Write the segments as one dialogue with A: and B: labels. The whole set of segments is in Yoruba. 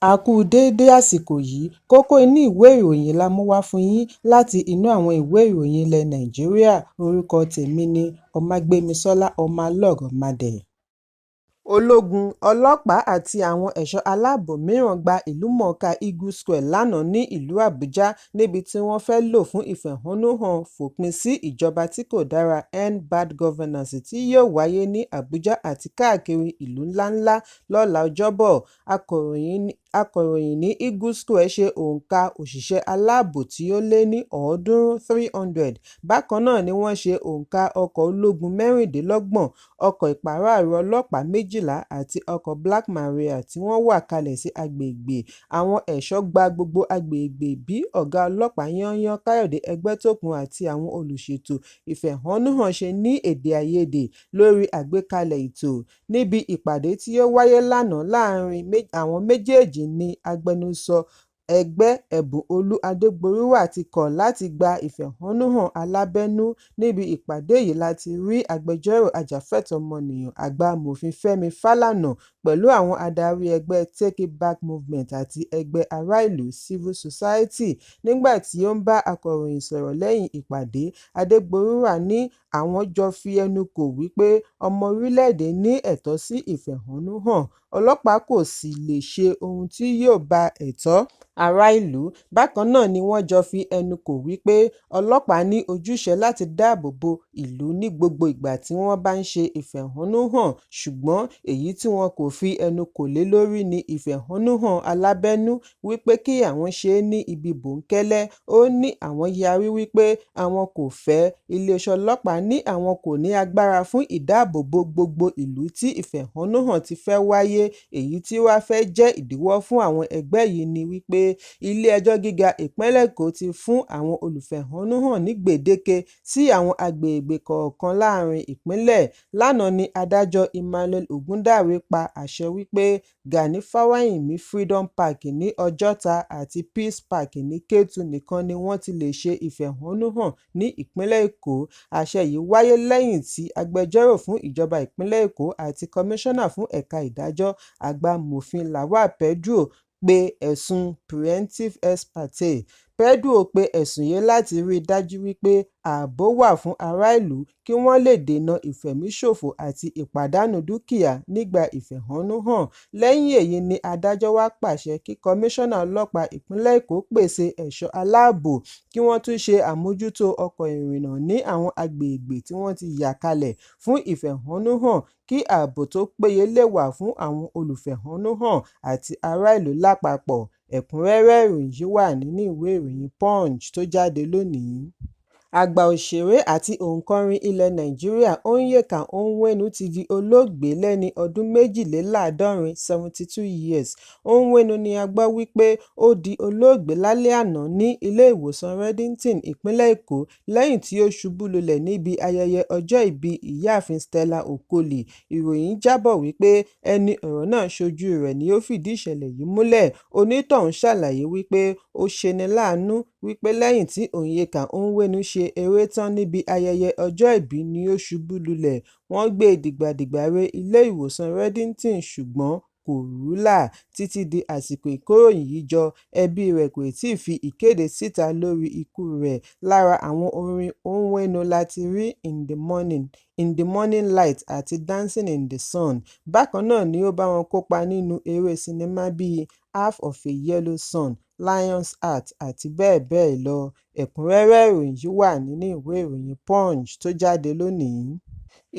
A: A kú déédé àsìkò yìí. Kókó inú ìwé ìròyìn la mú wá fún yín láti inú àwọn ìwé ìròyìn ilẹ̀ Nàìjíríà. Orúkọ tèmi ni Ọmágbémisọ́lá Ọmọlọ́rọ̀mádé. Ológun, ọlọ́pàá àti àwọn ẹ̀ṣọ́ aláàbò mìíràn gba ìlúmọ̀ọ́ká Eagle Square lánàá ní ìlú Àbújá níbi tí wọ́n fẹ́ lò fún ìfẹ̀hónúhàn fòpin sí ìjọba tí kò dára, End Bad Governance, tí yóò wáyé ní Àbújá àti káàkiri ìlú ńláńlá lọ́la Ọjọ́bọ̀. Akọ̀ròyìn ní Eagle Square ṣe òǹkà òṣìṣẹ́ aláàbò tí ó lé ní 300, 300. Bákan náà ni wọ́n ṣe òǹkà ọkọ̀ ológun 26, ọkọ̀ ìpàráàrò ọlọ́pàá 12 àti ọkọ̀ Black Maria tí wọ́n wà kalẹ̀ sí agbègbè. Àwọn ẹ̀ṣọ́ gba gbogbo agbègbè bí ọ̀gá ọlọ́pàá yányán Káyọ̀dé Ẹgbẹ́tókun àti àwọn olùṣètò ìfẹ̀hónúhàn ṣe ní èdè-àìyedè lórí àgbékalẹ̀ ètò. Níbi ìpàdé tí ó wáyé lánàá láàárín àwọn méjèèjì ní agbẹnusọ ẹgbẹ́ Ẹ̀bùnolú Adégbòrúwà ti kọ̀ láti gba ìfẹ̀hónúhàn alábẹ́nú. Níbi ìpàdé yìí la ti rí agbẹjọ́rò ajàfẹ́tọ̀ọ́ ọmọnìyàn àgbà Amòfin Fẹ́mi Fálànà pẹ̀lú àwọn adarí ẹgbẹ́ Take It Back Movement àti ẹgbẹ́ ará ìlú, Civil Society. Nígbà tí ó ń bá akọ̀ròyìn sọ̀rọ̀ lẹ́yìn ìpàdé, Adégbòrúwà ní àwọn jọ fi ẹnu kò wípé ọmọ orílẹ̀-èdè ní ẹ̀tọ́ sí ìfẹ̀hónúhàn, ọlọ́pàá kò sì lè ṣe ohun tí yóò ba ẹ̀tọ́ ará ìlú. Bákan náà ni wọ́n jọ fi ẹnu kò wípé ọlọ́pàá ní ojúṣe láti dáàbò bo ìlú ní gbogbo ìgbà tí wọ́n bá ń ṣe ìfẹ̀hónúhàn, ṣùgbọ́n èyí tí wọn kò fi ẹnu kò lé lórí ní ìfẹ̀hónúhàn alábẹ́nú, wípé kí àwọn ṣe é ní ibi bòńkẹ́lẹ́. Ó ní àwọn yarí wípé àwọn kò fẹ́ iléeṣẹ́ ọlọ́pàá ní àwọn kò ní agbára fún ìdáàbòbò gbogbo ìlú tí ìfẹ̀hónúhàn ti fẹ́ wáyé. Èyí tí ó wá fẹ́ jẹ́ ìdíwọ́ fún àwọn ẹgbẹ́ yìí ni wípé ilé-ẹjọ́ gíga ìpínlẹ̀ Èkó ti fún àwọn olùfẹ̀hónúhàn ní gbèdéke sí àwọn agbègbè kọ̀ọ̀kan láàárín ìpínlẹ̀. Lánàá ní adájọ́ Emmanuel Ogundare pa àṣẹ wípé Gani Fáwẹ́hìnmí Freedom Park ní Ọjọ́ta àti Peace Park ní Kétu nìkan ni wọ́n ti lè ṣe ìfẹ̀hónúhàn ní ìpínlẹ̀ Èkó. Àṣẹ yìí wáyé lẹ́yìn tí agbẹjọ́rò fún ìjọba ìpínlẹ̀ Èkó àti kọmíṣánná fún ẹ̀ka ìdájọ́, àgbà Mòfin Lawal Pedro pe ẹ̀sùn preemptive ex parte. Pedro pe ẹ̀sùn yìí láti rí i dájú wípé ààbò wà fún ará ìlú kí wọ́n lè dènà ìfẹ̀míṣòfò àti ìpàdánù dúkìá nígbà ìfẹ̀hónúhàn. Lẹ́yìn èyí ni adájọ́ wá pàṣẹ kí kọmíṣánná ọlọ́pàá ìpínlẹ̀ Èkó pèsè ẹ̀ṣọ́ aláàbò kí wọ́n tún ṣe àmójútó ọkọ̀ ìrìnnà ní àwọn agbègbè tí wọ́n ti yà kalẹ̀ fún ìfẹ̀hónúhàn kí ààbò tó péye lè wà fún àwọn olùfẹ̀hónúhàn àti ará ìlú lápapọ̀. Ẹ̀kúnrẹ́rẹ́ ìròyìn yìí wà nínú ìwé ìròyìn Punch tó jáde lónìí. Àgbà òṣèré àti òǹkọrin ilẹ̀ Nàìjíríà Onyeka Onwenu ti di olóògbé lẹ́ni ọdún 72, 72 years. Onwenu ni a gbọ́ wípé ó di olóògbé lálẹ́ àná ní ilé-ìwòsàn Reddington, ìpínlẹ̀ Èkó, lẹ́yìn tí ó ṣubú lulẹ̀ níbi ayẹyẹ ọjọ́ ìbí Ìyáàfin Stella Okoli. Ìròyìn jábọ̀ wípé ẹni ọ̀rọ̀ náà ṣojú rẹ̀ ni ó fìdí ìṣẹ̀lẹ̀ yìí múlẹ̀. Onítọ̀hún ṣàlàyé wípé ó ṣeni láàánú wípé lẹ́yìn tí Onyeka Onwenu ṣe eré tán níbi ayẹyẹ ọjọ́ ìbí ni ó ṣubú lulẹ̀. Wọ́n gbé e dìgbàdìgbà re ilé-ìwòsàn Reddington ṣùgbọ́n kò rúlà. Títí di àsìkò ìkóròyìn yìí jọ, ẹbí rẹ̀ kò tíì fi ìkéde síta lórí ikú rẹ̀. Lára àwọn orin Onwenu la ti rí In the Morning, In the Morning Light àti Dancing in the Sun. Bákan náà ni ó bá wọn kópa nínú eré sinimá bíi Half of a Yellow Sun, Lion's Heart àti bẹ́ẹ̀ bẹ́ẹ̀ lọ. Ẹ̀kúnrẹ́rẹ́ ìròyìn yìí wà nínú ìwé ìròyìn Punch tó jáde lónìí.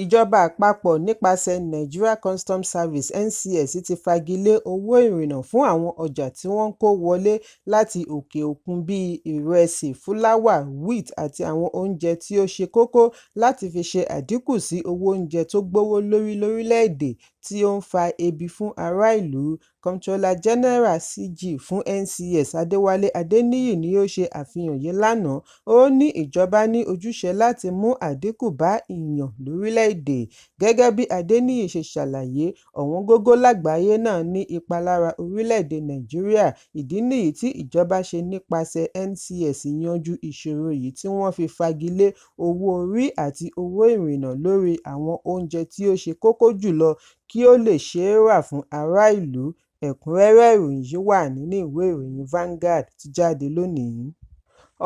A: Ìjọba àpapọ̀ nípasẹ̀ Nigeria Customs Service, NCS, ti fagi lé owó ìrìnnà fún àwọn ọjà tí wọ́n ń kó wọlé láti òkè òkun bíi ìrẹsì, fúláwà, wheat àti àwọn oúnjẹ tí ó ṣe kókó láti fi ṣe àdínkù sí owó oúnjẹ tó gbówó lórí lórílẹ̀-èdè tí ó ń fa ebi fún ará ìlú. Comptroller General, CG, fún NCS, Adéwálé Adéníyì ni ó ṣe àfihàn yìí lánàá. Ó ní ìjọba ní ojúṣe láti mú àdínkù bá ìyàn lórílẹ̀-èdè. Gẹ́gẹ́ bí Adéníyì ṣe ṣàlàyé, ọ̀wọ́ngógó lágbàáyé náà ní ipa lára orílẹ̀-èdè Nàìjíríà, ìdí nìyí tí ìjọba ṣe nípasẹ̀ NCS yanjú ìṣòro yìí tí wọ́n fi fagi lé owó orí àti owó ìrìnnà lórí àwọn oúnjẹ tí ó ṣe kókó jùlọ kí ó lè ṣeé rà fún ará ìlú. Ẹ̀kúnrẹ́rẹ́ ìròyìn yìí wà nínú ìwé ìròyìn Vanguard tó jáde lónìí.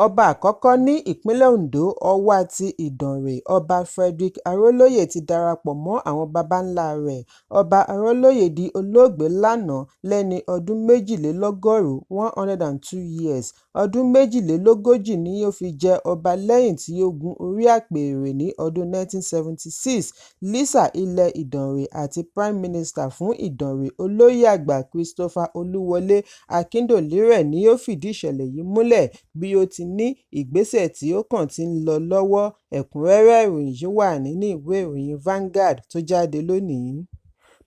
A: Ọba àkọ́kọ́ ní ìpínlẹ̀ Ondo, Ọwá ti Ìdànrè, Ọba Frederick Arólóyè ti darapọ̀ mọ́ àwọn baba ńlá rẹ̀. Ọba Arólóyè di olóògbé lánàá lẹ́ni ọdún 102, 102 years. Ọdún 42 ni ó fi jẹ ọba lẹ́yìn tí ó gun orí àpèrè ní ọdún 1976. Lísà ilẹ̀ Ìdànrè àti Prime Minister fún Ìdànrè, Olóyè Àgbà Christopher Olúwọlé Akíndòlérè ni ó fìdí ìṣẹ̀lẹ̀ yìí múlẹ̀ bí ó ti ní ìgbésẹ̀ tí ó kàn ti ń lọ lọ́wọ́. Ẹ̀kúnrẹ́rẹ́ ìròyìn yìí wà nínú ìwé ìròyìn Vanguard tó jáde lónìí.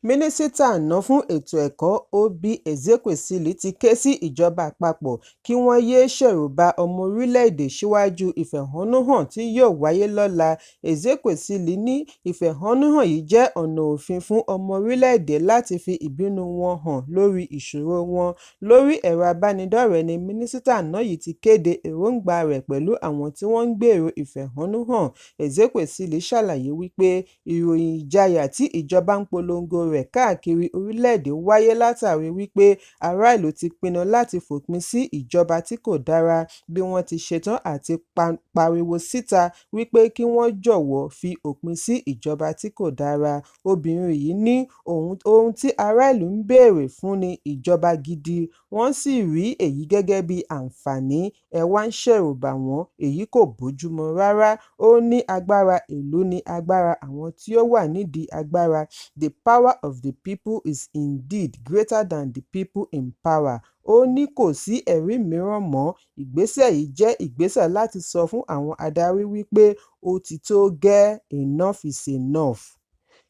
A: Mínísítà àná fún ètò ẹ̀kọ́ Obi Ezekwesili ti ké sí ìjọba àpapọ̀ kí wọ́n yéé ṣẹ̀rùba ọmọ orílẹ̀-èdè síwájú ìfẹ̀hónúhàn tí yóò wáyé lọ́la. Ezekwesili ní ìfẹ̀hónúhàn yìí jẹ́ ọ̀nà òfin fún ọmọ orílẹ̀-èdè láti fi ìbínú wọn hàn lórí ìṣòro wọn. Lórí ẹ̀rọ abánidọ́rẹ̀ẹ́ ní mínísítà àná yìí ti kéde èròńgbà rẹ̀ pẹ̀lú àwọn tí wọ́n ń gbèrò ìfẹ̀hónúhàn. Ezekwesili ṣàlàyé wípé ìròyìn ìjayà tí ìjọba ń polongo rẹ̀ káàkiri orílẹ̀-èdè wáyé látàrí wípé ará ìlú ti pinnu láti fòpin sí ìjọba tí kò dára bí wọ́n ti ṣetán àti pariwo síta wípé kí wọ́n jọ̀wọ́ fi òpin sí ìjọba tí kò dára. Obìnrin yìí ní ohun tí ará ìlú ń béèrè fún ni ìjọba gidi, wọ́n sì rí èyí gẹ́gẹ́ bí àǹfààní, ẹ wá ń ṣẹ̀rùbà wọ́n, èyí kò bójúmu rárá. Ó ní agbára ìlú ní agbára àwọn tí ó wà nídìí agbára. The power of the people is indeed greater than the people in power. Ó ní kò sí ẹ̀rí mìíràn mọ́, ìgbésẹ̀ yìí jẹ́ ìgbésẹ̀ láti sọ fún àwọn adarí wípé ó ti tó gẹ́, enough is enough.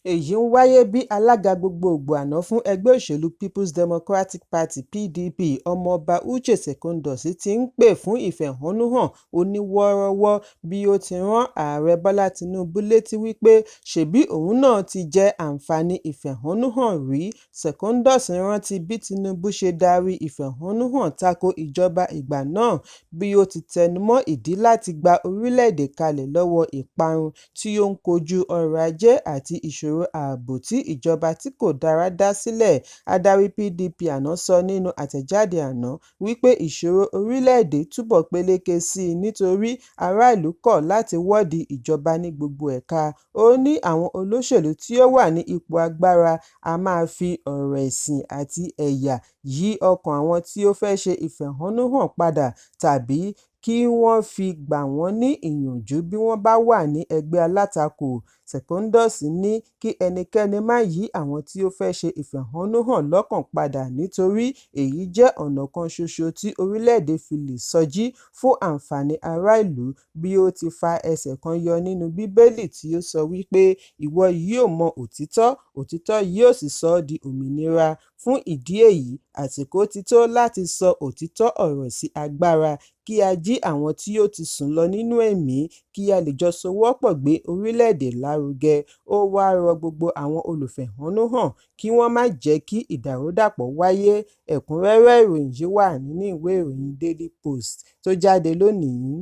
A: Èyí ń wáyé bí alága gbogboògbò àná fún ẹgbẹ́ òṣèlú Peoples Democratic Party (PDP), Ọmọọba Uche Secondus ti ń pè fún ìfẹ̀hónúhàn oníwọ́ọ́rọ́wọ́ bí ó ti rán Ààrẹ Bọ́lá Tinubu létí wípé ṣebí òun náà ti jẹ àǹfààní ìfẹ̀hónúhàn rí. Secondus rántí bí Tinubu ṣe darí ìfẹ̀hónúhàn tako ìjọba ìgbà náà bí ó ti tẹnumọ́ ìdí láti gba orílẹ̀-èdè kalẹ̀ lọ́wọ́ ìparun tí ó ń kojú ọrọ̀ ajé àti ìṣòro ààbò tí ìjọba tí kò dára dá sílẹ̀. Adarí PDP àná sọ nínú àtẹ̀jáde àná wípé ìṣòro orílẹ̀-èdè túbọ̀ peléke sí i nítorí ará ìlú kọ̀ láti wọ́de ìjọba ní gbogbo ẹ̀ka. Ó ní àwọn olóṣèlú tí ó wà ní ipò agbára a máa fi ọ̀rọ̀ ẹ̀sìn àti ẹ̀yà yí ọkàn àwọn tí ó fẹ́ ṣe ìfẹ̀hónúhàn padà tàbí kí wọ́n fi gbà wọ́n ní ìyànjú bí wọ́n bá wà ní ẹgbẹ́ alátakò. Secondus ní kí ẹnikẹ́ni má yí àwọn tí ó fẹ́ ṣe ìfẹ̀hónúhàn lọ́kàn padà nítorí èyí jẹ́ ọ̀nà kan ṣoṣo tí orílẹ̀-èdè fi lè sọjí fún àǹfààní ará ìlú bí ó ti fa ẹsẹ̀ kan yọ nínú Bíbélì tí ó sọ wípé ìwọ yóò mọ òtítọ́, òtítọ́ yóò sì sọ ọ́ di òmìnira. Fún ìdí èyí, àsìkò ti tó láti sọ òtítọ́ ọ̀rọ̀ sí agbára, kí a jí àwọn tí ó ti sùn lọ nínú ẹ̀mí, kí a lè jọ sowọ́pọ̀ gbé orílẹ̀-èdè lárugẹ. Ó wáá rọ gbogbo àwọn olùfẹ̀hónúhàn kí wọ́n má jẹ́ kí ìdàrúdàpọ̀ wáyé. Ẹ̀kúnrẹ́rẹ́ ìròyìn yìí wà nínú ìwé ìròyìn Daily Post tó jáde lónìí.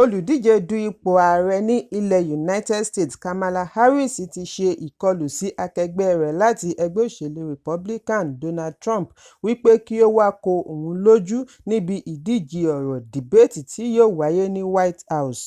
A: Olùdíje du ipò ààrẹ ní ilẹ̀ United States Kamala Harris ti ṣe ìkọlù sí akẹgbẹ́ rẹ̀ láti ẹgbẹ́ òṣèlú Republican Donald Trump wípé kí ó wá kó òun lójú níbi ìdíje ọ̀rọ̀ dìbéètì tí yóò wáyé ní White House.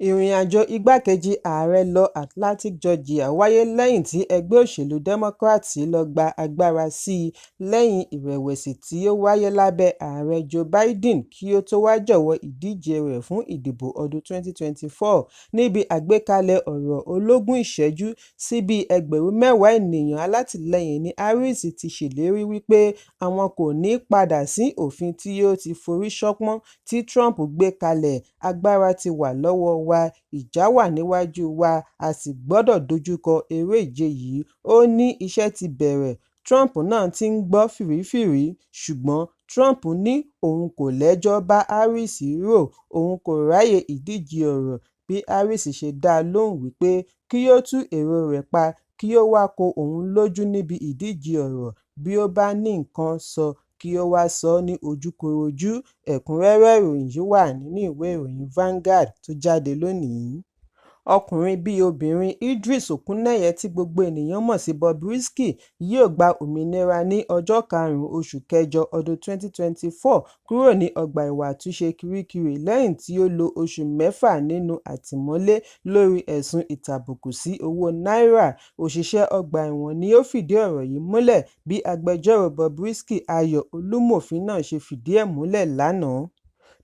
A: Ìrìnàjò igbákejì ààrẹ lọ Atlanta, Georgia wáyé lẹ́yìn tí ẹgbẹ́ òṣèlú Democrats lọ gba agbára sí i lẹ́yìn ìrẹ̀wẹ̀sì tí ó wáyé lábẹ́ ààrẹ Joe Biden kí ó tó wá jọ̀wọ́ ìdíje rẹ̀ fún ìdìbò ọdún 2024. Níbi àgbékalẹ̀ ọ̀rọ̀ ológún ìṣẹ́jú sí bíi ẹgbẹ̀rún 10 ènìyàn alátìlẹyìn ní Harris ti ṣèlérí wípé àwọn kò ní padà sí òfin tí ó ti forí ṣánpọ́n tí Trump gbé kalẹ̀. Agbára ti wà lọ́wọ́ wa, ìjà wà níwájú wa, a sì gbọ́dọ̀ dojúkọ eré ìje yìí. Ó ní iṣẹ́ ti bẹ̀rẹ̀, Trump náà ti ń gbọ́ fìrífìrí. Ṣùgbọ́n Trump ní òun kò lẹ́jọ́ bá Harris rò, òun kò ráyè ìdíje ọ̀rọ̀ bí Harris ṣe dá a lóhùn wípé kí ó tú èrò rẹ̀ pa kí ó wá kó òun lójú níbi ìdíje ọ̀rọ̀, bí ó bá ní nǹkan sọ kí ó wá sọ ọ́ ní ojúkorojú. Ẹ̀kúnrẹ́rẹ́ ìròyìn yìí wà nínú ìwé ìròyìn Vanguard tó jáde lónìí. Ọkùnrin bíi obìnrin Idris Okuneye tí gbogbo ènìyàn mọ̀ sí Bobrisky yóò gba òmìnira ní ọjọ́ 5 oṣù kẹjọ ọdún 2024 kúrò ní ọgbà ẹ̀wọ̀n àtúnṣe Kiríkirì lẹ́yìn tí ó lo oṣù mẹ́fà nínú àtìmọ́lé lórí ẹ̀sùn ìtàbùkù sí owó náírà. Òṣìṣẹ́ ọgbà ẹ̀wọ̀n ni ó fìdí ọ̀rọ̀ yìí múlẹ̀ bí agbẹjọ́rò Bobrisky Ayọ̀ Olúmòfin náà ṣe fìdí ẹ̀ múlẹ̀ lánàá.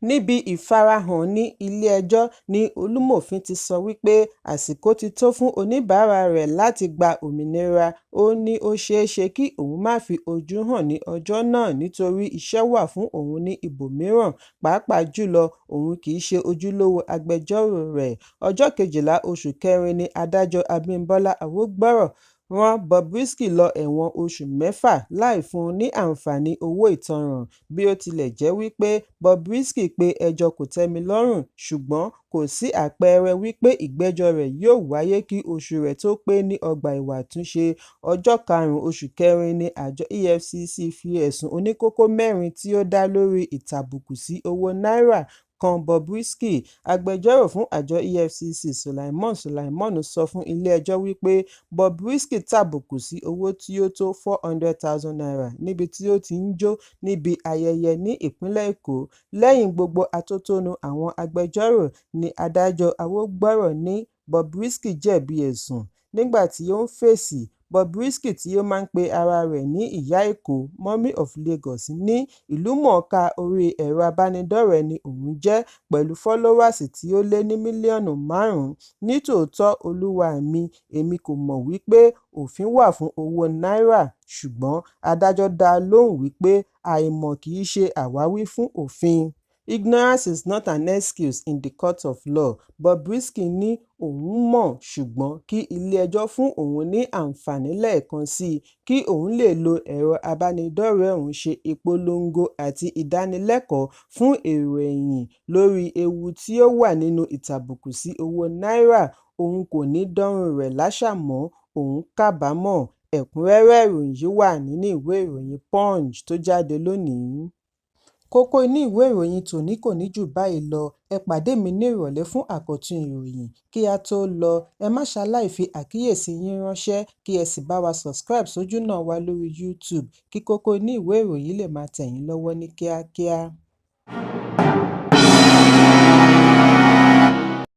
A: Níbi ìfarahàn ní ilé-ẹjọ́ ní Olúmòfin ti sọ wípé àsìkò ti tó fún oníbàárà rẹ̀ láti gba òmìnira. Ó ní ó ṣeéṣe kí òun má fi ojú hàn ní ọjọ́ náà nítorí iṣẹ́ wà fún òun ní ibòmíràn, pàápàá jùlọ òun kìí ṣe ojúlówó agbẹjọ́rò rẹ̀. Ọjọ́ 12 oṣù kẹrin ni adájọ́ Abímbọ́lá Awogboro rán Bobrisky lọ ẹ̀wọ̀n oṣù mẹ́fà láì fún un ní àǹfààní owó ìtanràn. Bí ó tilẹ̀ jẹ́ wípé Bobrisky pe ẹjọ́ kòtẹ́milọ́rùn, ṣùgbọ́n kò sí àpẹẹrẹ wípé ìgbẹ́jọ́ rẹ̀ yóò wáyé kí oṣù rẹ̀ tó pé ní ọgbà ẹ̀wọ̀n àtúnṣe. Ọjọ́ 5 oṣù kẹrin ni àjọ EFCC fi ẹ̀sùn oníkókó mẹ́rin tí ó dá lórí ìtàbùkù sí owó náírà kan Bobrisky. Agbẹjọ́rò fún àjọ EFCC Sulaiman Sulaiman sọ fún ilé-ẹjọ́ wípé Bobrisky tàbùkù sí owó tí ó tó ₦400,000 níbi tí ó ti ń jó níbi ayẹyẹ ní ìpínlẹ̀ Èkó. Lẹ́yìn gbogbo atótónu àwọn agbẹjọ́rò ní adájọ́ Awogboro ní Bobrisky jẹ̀bi ẹ̀sùn. Nígbà tí ó ń fèsì, Bobrisky tí ó máa ń pe ara rẹ̀ ní Ìyá Èkó (Mummy of Lagos) ní ìlúmọ̀ọ́ká orí ẹ̀rọ ìbánidọ́rẹ̀ẹ́ ní òun jẹ́ pẹ̀lú fọ́lówàsì tí ó lé ní mílíọ̀nù 5. Ní tòótọ́ olúwa mi, èmi kò mọ̀ wípé òfin wà fún owó náírà, ṣùgbọ́n adájọ́ dá a lóhùn wípé àìmọ̀ kì í ṣe àwáwí fún òfin. Ignorance is not an excuse in the court of law. Bobrisky ní òun mọ̀ ṣùgbọ́n kí ilé-ẹjọ́ fún òun ní àǹfààní lẹ́ẹ̀kan sí i kí òun lè lo ẹ̀rọ ìbánidọ́rẹ̀ẹ́ òun ṣe ìpolongo àti ìdánilẹ́kọ̀ọ́ fún èrò ẹ̀yìn lórí ewu tí ó wà nínú ìtàbùkù sí owó náírà. Òun kò ní dánrú rẹ̀ láṣà mọ́, òun kábàámọ̀. Ẹ̀kúnrẹ́rẹ́ ìròyìn yìí wà nínú ìwé ìròyìn Punch tó jáde lónìí. Kókó inú ìwé ìròyìn tòní kò ní jù báyìí lọ. Ẹ pàdé mi ní ìrọ̀lẹ́ fún àkọ́tún ìròyìn. Kí á tó lọ, ẹ má ṣaláì fi àkíyèsí yín ránṣẹ́ kí ẹ sì bá wa subscribe sójúnà wa lórí YouTube kí kókó inú ìwé ìròyìn lè máa tẹ̀ yín lọ́wọ́ ní kíákíá.